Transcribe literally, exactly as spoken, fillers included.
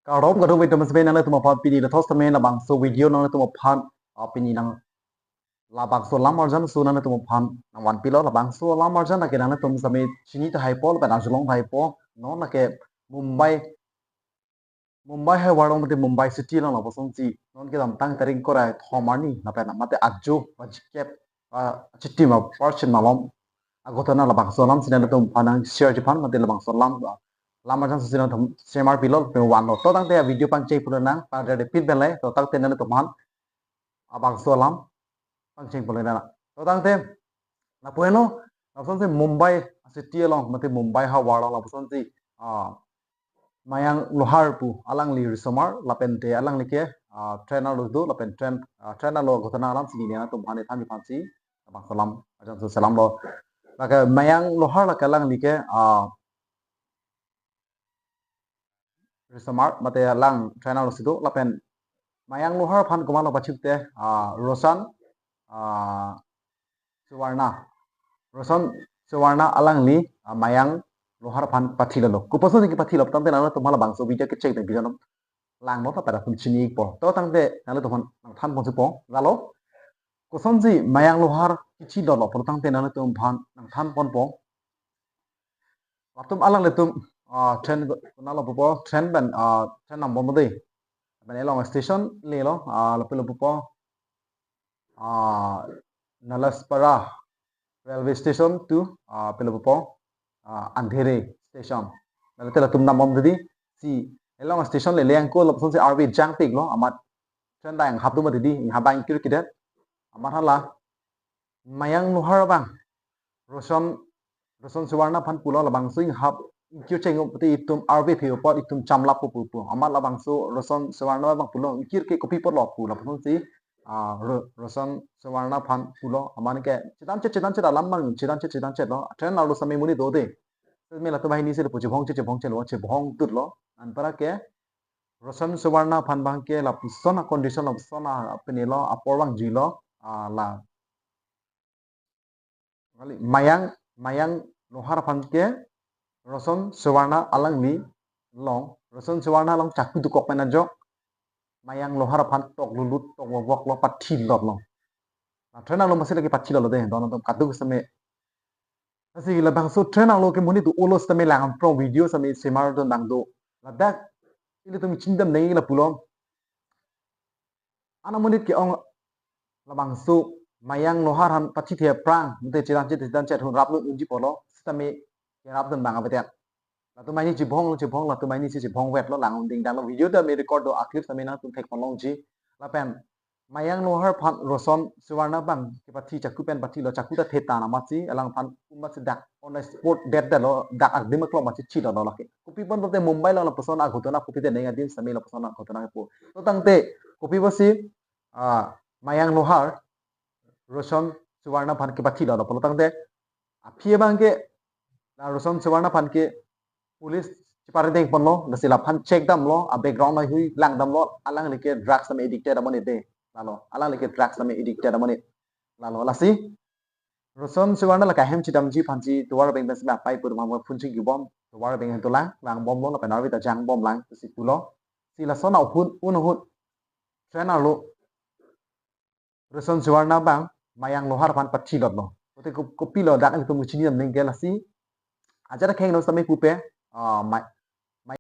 Kardom kadokave atum seme, nanglitum aphan pini lathos tame labangso video nanglitum aphan, ah, pini nang labangso alam arjan su nanglitum aphan nangvanpilo. Labangso alam arjan lake nanglitum seme chini tahai po lapen arjulong tahai po. Non lake Mumbai, Mumbai hai warong mate Mumbai city along lapusonsi non kedamtang tarik ingkoi ra thom arni lapen mate ajo pajikep, ah, chitim aparchin malom aghotona labangso alam si nanglitum aphan nang share ji aphan mate labangso alam, ah, alam arjan si nanglitum share pilo lapen vanlo. To tangte a video pangcheng pulo nang, pada de pin belai, to tangte nanglitum aphan labangso alam pangcheng pulo nang. To tangte, lapu-anlo, lapusonsi Mumbai city along mate Mumbai havar along lapusonsi, ah, Mayank Lohar pu alangli risomar, lapen te alangli ke, ah, train arlo do, lapen train, ah, train arlo aghotona alam si neli nanglitum aphan thanji aphansi labangso alam arjan su selamlo. Lake Mayank Lohar lake alangli ke, ah, risomar mate alang train arlo si do, lapen Mayank Lohar aphan komatlo pachipte, ah, Roshan, ah, Suvarna. Roshan Suvarna alangli, ah, Mayank Lohar aphan pathilolo. Kopusonsi kepathilo tangte nanglitum aphan labangso video kecheng tang video langno ta pada atum chini po. To tangte nanglitum aphan nangthan ponsi po. Lalo, kosonsi Mayank Lohar kichi dolo pulo tangte nanglitum aphan nangthan ponpo. Latum alanglitum, ah, train konatlo pupo, train pen, ah, train nang bompo dei. Pen along station lelo, ah, lapu lapu pupo, ah, Nalaspara railway station to, ah, pilo pupo, ah, Andheri station. Lalo te latum nang bom dei, si along station lele angko lapusonsi arve jangpiklo, amat train ta inghap do mati dei, inghap abang ingkir kidet. Amat hala Mayank Lohar abang Roshan, Roshan Suvarna aphan pulo, labangso inghap ingkir cheng-o pute itum arve phe apot itum chamlap po pu pu. Amat labangso Roshan Suvarna abang pulo, ingkir ke kopi apotlo pu, lapusonsi, ah, Ro-, Roshan Suvarna aphan pulo, amat ke chedanchet chedanchet alam abang chedanchet chedanthetlo. Train arlo seme monit do dei. Seme latum banghini si lapu chebhong che chebhong chelo, chebhong tutlo. Anparke Roshan Suvarna aphan abangke lapuson a condition, lapuson a penelo, apor vangjuilo, ah, la. Kali, Mayank, Mayank Lohar aphan ke Roshan Suvarna alangli along, Roshan Suvarna along chaku dokok pen ajok Mayank Lohar aphan tok lulut tok vovoklo, pathilotlo. Na train along masi lake pathilotlo dei, don don kaduk seme. Lasi labangso train along ke monit do-olo sitame lang pro video sitame share dun abang do. Ladak ilitum chini dam nangji lapulo. Ana monit ke-ong labangso Mayank Lohar aphan pathithe aphrang, mate chedanchet chedanchet ahut rapdun unji pulo, sitame kerapdun abang avedet. Latum banghini chebhong chebhong, latum banghini si chebhongvetlo, lang ding danglo, video ta me record do, a clip sitame nangtum thek ponlongji. Lapen Mayank Lohar aphan Roshan Suvarna abang kepathi chaku pen pathilo, chaku ta thetan amatsi, alangphan kumatsi dak on the spot dead detlo, dak adim aklong amatsi chilotlo lake. Kopi apot pulote Mumbai along lapuson aghotona kopi te neng adim sitame lapuson aghotona kepu. To tangte kopi apotsi, ah, Mayank Lohar Roshan Suvarna aphan kepathilotlo pulo tangte, aphi abangke la Roshan Suvarna aphan ke police cheparideng ponlo, lasi laphan check damlo, a background ahui lang damlo, alangli ke drugs sitame addicted amonit dei. Lalo, alangli ke drugs sitame addicted amonit. Lalo, lasi Roshan Suvarna lake ahem chedamji aphansi tovar abeng pensi apai pur mama phone chingkibom, tovar abeng ahem dolang, lang bomlo, lapen arve ta jang bomlang, si pulo. Si lason ahut, un ahut train arlo Roshan Suvarna abang Mayank Lohar aphan pathilotlo. Kote ko-, kopilo dak ilitum chini dam nangji ke lasi. Ajat akheng no sitame pupe, ah, Ma-,